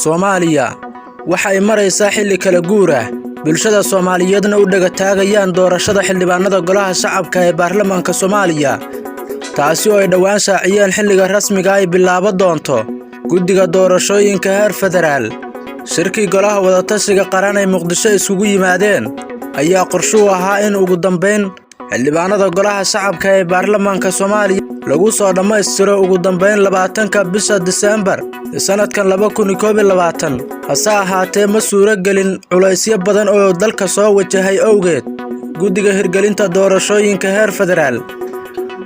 Soomaaliya waxay maraysaa xilli kala guur ah, bulshada Soomaaliyeedna u dhegataagayaan doorashada xildhibaanada golaha shacabka ee baarlamaanka Soomaaliya, taasi oo ay dhowaan shaaciyeen xilliga rasmiga ay bilaabo doonto guddiga doorashooyinka heer federaal. Shirkii golaha wadatashiga qaran ay Muqdisho isugu yimaadeen ayaa qorshe u ahaa in ugu dambeyn xildhibaanada golaha shacabka ee baarlamaanka Soomaaliya lagu soo dhammaystiro ugu dambeyn 20-ka bisha Diseembar sanadkan 2021. Hase ahaatee, ma suuro gelin culaysyo badan oo dalka soo wajahay awgeed. Guddiga hirgelinta doorashooyinka heer federaal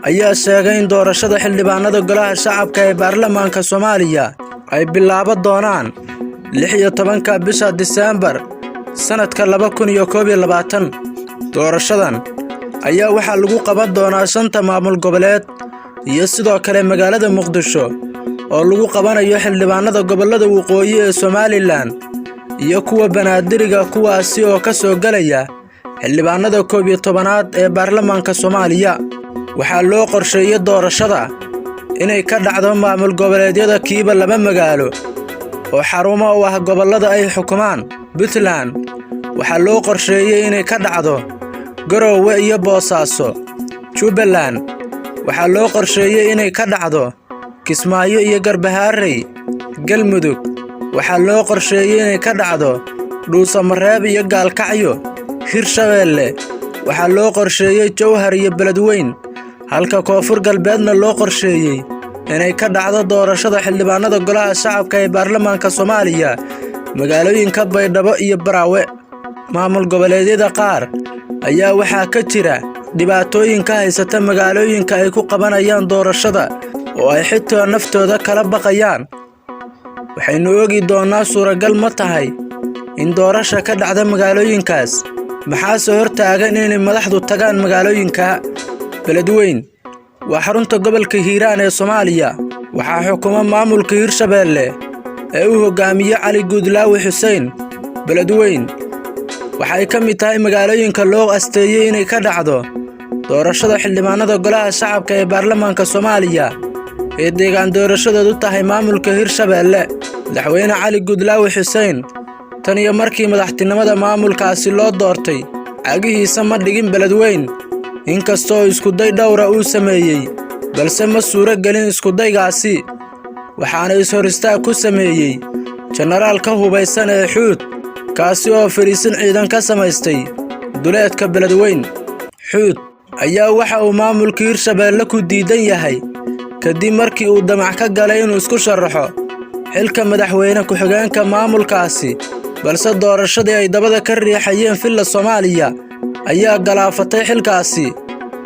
ayaa sheegay in doorashada xildhibaanada golaha shacabka ee baarlamaanka Soomaaliya ay bilaabo doonaan 16-ka bisha Diseembar sanadka 2021. Doorashadan ayaa waxaa lagu qaban doonaa shanta maamul goboleed iyo sidoo kale magaalada Muqdisho oo lagu qabanayo xildhibaanada gobollada waqooyi ee Somalilan iyo kuwa Banaadiriga, kuwaasi oo ka soo galaya xildhibaanada 11aad ee baarlamaanka Soomaaliya. Waxaa loo qorsheeyay doorashada inay ka dhacdo maamul goboleedyada kiiba laba magaalo oo xarumo u ah gobollada ay xukumaan. Puntland waxaa loo qorsheeyay inay ka dhacdo Garowe iyo Boosaaso. Jubbaland waxaa loo qorsheeyay inay ka dhacdo Kismaayo iyo Garbaharey. Galmudug waxaa loo qorsheeyay inay ka dhacdo Dhuusamareeb iyo Gaalkacyo. Hirshabeelle waxaa loo qorsheeyay Jowhar iyo Beledweyn, halka Koonfur Galbeedna loo qorsheeyay inay ka dhacdo doorashada xildhibaanada golaha shacabka ee baarlamaanka Soomaaliya magaalooyinka Baydhabo iyo Baraawe. Maamul goboleedyada qaar ayaa waxaa ka jira dhibaatooyin ka haysata magaalooyinka ay ku qabanayaan doorashada oo ay xitaa naftooda kala baqayaan. Waxaynu oogi doonaa suuragal ma tahay in doorasha ka dhacda magaalooyinkaas, maxaase hortaagan inay madaxdu tagaan magaalooyinka. Beledweyn waa xarunta gobolka Hiiraan ee Soomaaliya. Waxaa xukuma maamulka Hirshabeelle ee uu hogaamiye Cali Guudlaawi Xuseen. Beledweyn waxay ka mid tahay magaalooyinka loo asteeyey inay ka dhacdo doorashada xildhibaanada golaha shacabka ee baarlamaanka Soomaaliya ee deegaan doorashadoodu tahay maamulka Hirshabeelle. Madaxweyne Cali Guudlaawi Xuseen tan iyo markii madaxtinimada maamulkaasi loo doortay cagihiisa ma dhigin Beledweyn, inkastoo iskuday dhowra uu sameeyey, balse ma suuro gelin iskudaygaasi, waxaana is-hor istaag ku sameeyey jenaraalka hubaysan ee Xuud, kaasi oo fariisin ciidan ka samaystay duleedka Beledweyn. Xuud ayaa waxa uu maamulka Hirshabeelle ku diidan yahay kadib markii uu damac ka galay inuu isku sharaxo xilka madaxweyne ku-xigeenka maamulkaasi, balse doorashadii ay dabada ka riixayeen Villa Soomaaliya ayaa galaafatay xilkaasi,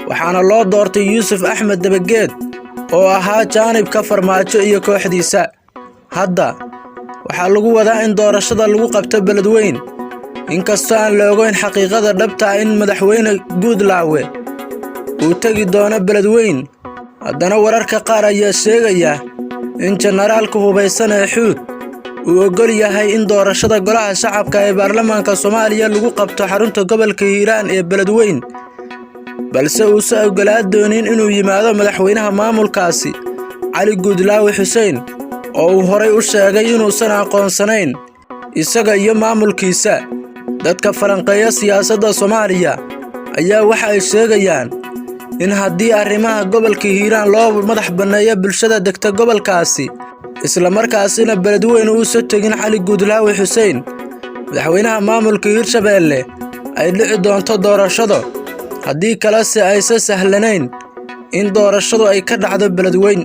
waxaana loo doortay Yuusuf Axmed Dabageed oo ahaa jaanibka Farmaajo iyo kooxdiisa. Hadda waxaa lagu wadaa in doorashada lagu qabto Beledweyn, inkastoo aan la ogeyn xaqiiqada dhabta ah in madaxweyne Guudlaawe uu tegi doono Beledweyn. Haddana wararka qaar ayaa sheegaya in jenaraalka hubaysan ee Xuud uu oggol yahay in doorashada golaha shacabka ee baarlamaanka Soomaaliya lagu qabto xarunta gobolka Hiiraan ee Beledweyn, balse uusan oggolaa doonin inuu yimaado madaxweynaha maamulkaasi Cali Guudlaawi Xuseen, oo uu horay u sheegay inuusan aqoonsanayn isaga iyo maamulkiisa. Dadka falanqeeya siyaasadda Soomaaliya ayaa waxa ay sheegayaan in haddii arrimaha gobolka Hiiraan loo madax banneeyo bulshada degta gobolkaasi, isla markaasina Beledweyn uusan tegin Cali Guudlaawi Xuseen, madaxweynaha maamulka Hirshabeelle, ay dhici doonto doorashado, haddii kalese aysan sahlanayn in doorashadu ay ka dhacdo Beledweyn.